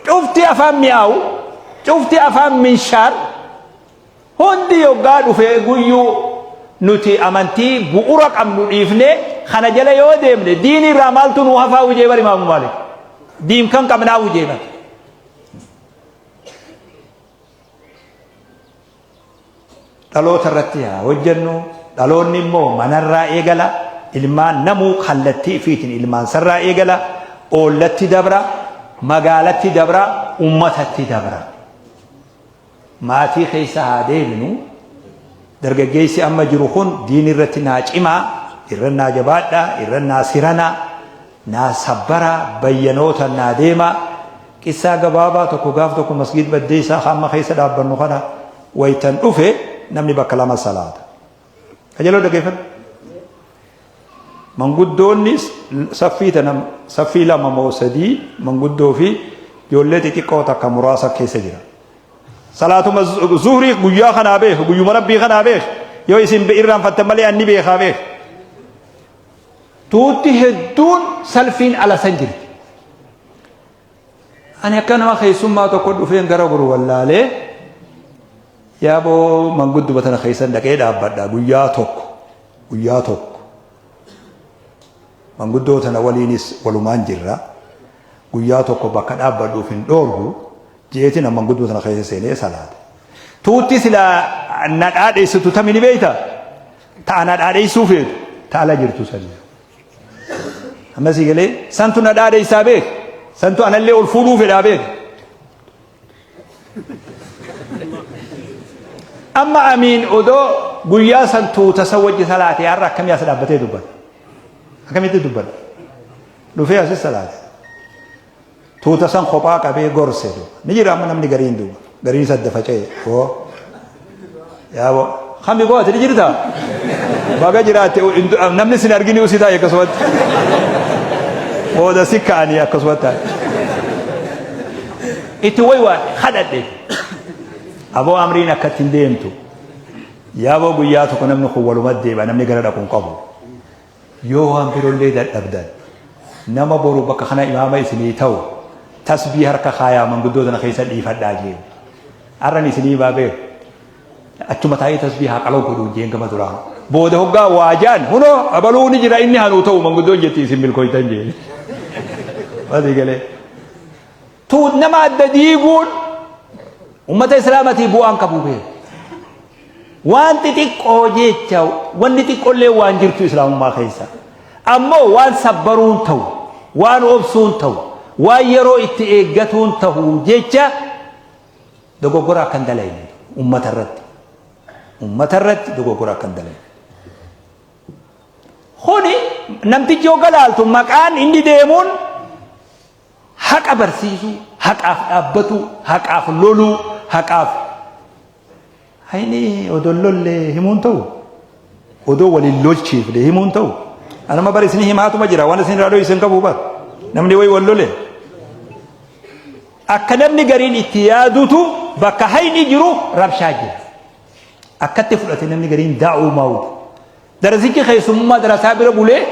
Cufti afaan mi'aawu, cufti afaan minshaar hundi yoggaa dhufee guyyuu nuti amantii bu'ura qabnu dhiifnee kana jala yoo deemne diinii irraa maaltu nu hafaa wujee bar Imaamu Maalik. Diin kan qabnaa wujee bar. Dhaloota irratti haa hojjennu. Dhaloonni immoo manarraa eegala. Ilmaan namuu kallattii ifiitiin ilmaansarraa eegala. Oollatti dabra, magaalatti dabra, ummatatti dabra. Maatii keessa haa deemnu. Dargaggeessi amma jiru kun diin irratti naa cimaa, irra naa jabaadha, irra naa sirana, naa sabbara, bayyanoota naa deema. Qissaa gabaabaa tokko gaaf tokko masgiid Baddeessaa ka amma keessa dhaabbannu kana waytan dhufe namni bakka lama salaata. Qajeeloo dhaggeeffadhu. Manguddoonni saffii tana saffii lama moo sadii manguddoo fi ijoollee xixiqqoo takka muraasa keessa jira. Salaatuma zuhrii guyyaa kanaa beeku guyyuma rabbii kanaa beeku yoo isin irraanfattan malee anni beekaa beeku. Tuutti hedduun salfiin ala san jirti. Ani akka nama keessummaa tokko dhufeen gara goru wallaalee yaaboo mangudduma tana keessan dhaqee dhaabbadha guyyaa tokko guyyaa tokko manguddoo tana waliinis walumaan jirra guyyaa tokko bakka dhaabbadhuuf hin dhoorgu jeetiin manguddoo tana keessa seenee salaate. Tuutti silaa na dhaadheessitu tami ni beekta? Ta ana dhaadheessuu feetu ta ala jirtu sanii. Amma sii galee santu na dhaadheessaa beek. Santu anallee ol fuudhuu fedhaa beek. Amma amiin odoo guyyaa san tuuta san wajji salaatee har'a akkamii as dhaabbatee dubbata? Akkamitti dubbata? Dhufee asis salaate. Tuuta san kophaa qabee gorse duuba. Ni jira amma namni gariin duuba. Gariin isa adda faca'e. Hoo. Yaaboo. Kami koo ati ni jirta? Baga jiraatte namni sin argini usii taa'e akkasumatti. Booda si ka'anii akkasumatti taa'e. Itti waywaan kadhadhe. Aboo amriin akkatti hin deemtu. Yaaboo guyyaa tokko namni kun walumatti deebi'a namni gara dhaqu hin qabu. Yoo waan birollee dadhabdan nama boru bakka kana imaama isinii ta'u tasbii harka kaayaa manguddoo tana keessa dhiifadhaa jeen. Arran isinii himaa beeku. Achuma taa'ee tasbii haa qaloo godhuun jeen gama duraa. Booda hoggaa waa jaan hunoo abaluu ni jira inni hanuu ta'u manguddoon jetti isin milkooytan jeen. Walii galee. Tuut nama adda diiguun ummata islaamatii bu'aan qabu beeku. Waan xixiqqoo jecha wanni xiqqollee waan jirtu islaamummaa keessa. Ammoo waan sabbaruun ta'u, waan obsuun ta'u, waan yeroo itti eeggatuun ta'u jecha dogoggora akka hin dalayne ummata irratti. Ummata irratti dogoggora akka hin dalayne. Kuni namtichi yoo galaaltu maqaan inni deemuun haqa barsiisuu, haqaaf dhaabbatuu, haqaaf loluu, haqaaf Hayni odoo hin lolle himuun ta'u odoo wal hin lolchiifne himuun ta'u anama bar isin himaatuma jira waan isin irraa dhoyse hin qabu bar namni wayi wal lole akka namni gariin itti yaadutu bakka hayni jiru rabshaa jira akkatti fudhate namni gariin daa'uu maawutu Darasichi keessummummaa darasaa bira bulee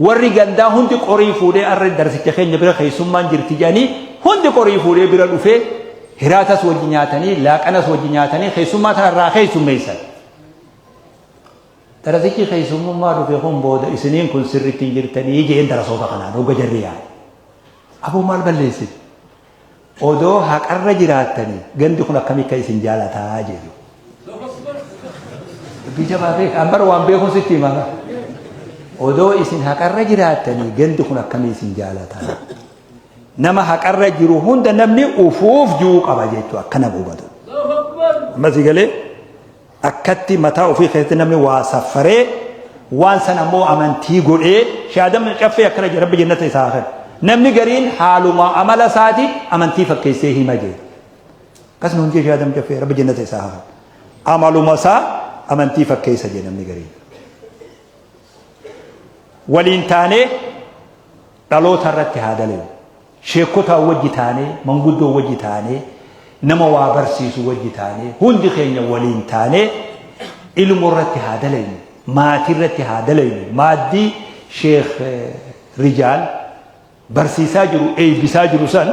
warri gandaa hundi qorii fuudhee arra darasicha keenya bira keessummaan jirti jedhanii hundi qorii fuudhee bira dhufee hiraatas wajji nyaatanii laaqanas wajji nyaatanii keessummaa tana irraa keessummeessan. Darasichi keessummummaa dhufe kun booda isiniin kun sirriitti hin jirtanii jeen darasoota kanaan hogga jarri yaa'e. Aboo maal balleessite? Odoo haqarra jiraattanii gandi kun akkamii akka isin jaalataa jedhu. Dubbii jabaa beeka. An bara waan beekuun sitti hima. Odoo isin haqarra jiraattanii gandi kun akkamii isin jaalataa. Nama haqarra jiru hunda namni ufuuf ji'uu qaba jechuudha akka nama hubatu. Amma si galee Akkatti mataa ofii keessatti namni waa saffaree waan san ammoo amantii godhee shaadam caffee akkana jedhe rabbi jannata isaa haa kennu. Namni gariin haaluma amala isaati amantii fakkeessee hima jedhe. Akkas nuun jee shaadam caffee rabbi jannata isaa haa kennu. Amaluma isaa amantii fakkeessa jedhe namni gariin. Waliin taanee dhaloota irratti haa dalagnu. Sheekkotaa wajji taanee, manguddoo wajji taanee, nama waa barsiisu wajji taanee, hundi keenya waliin taanee ilmoo irratti haa dalaynu, maatii irratti haa dalaynu. Maaddii Sheekh Rijaal barsiisaa jiru, eebbisaa jiru san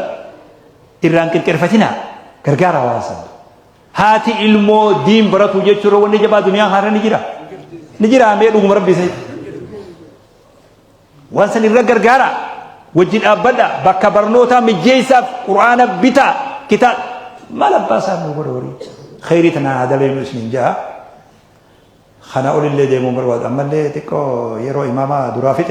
irraan qirqirfatinaa gargaaraa waan san. Haati ilmoo diin baratu jechuudha wanni jabaa duniyaa haara ni jira. Ni jira mee dhuguma rabbi isinitti. Waan san irra gargaara. Wajji dhaabbadha. Bakka barnootaa mijjeessaaf qur'aana bitaa. Kitaaba. Maal abbaa isaa nu godha horii. Kheyrii tanaan haa dalaynu isiniin ja'a. Kana olillee deemuun barbaadu. Ammallee xiqqoo yeroo imaamaa duraa fixe.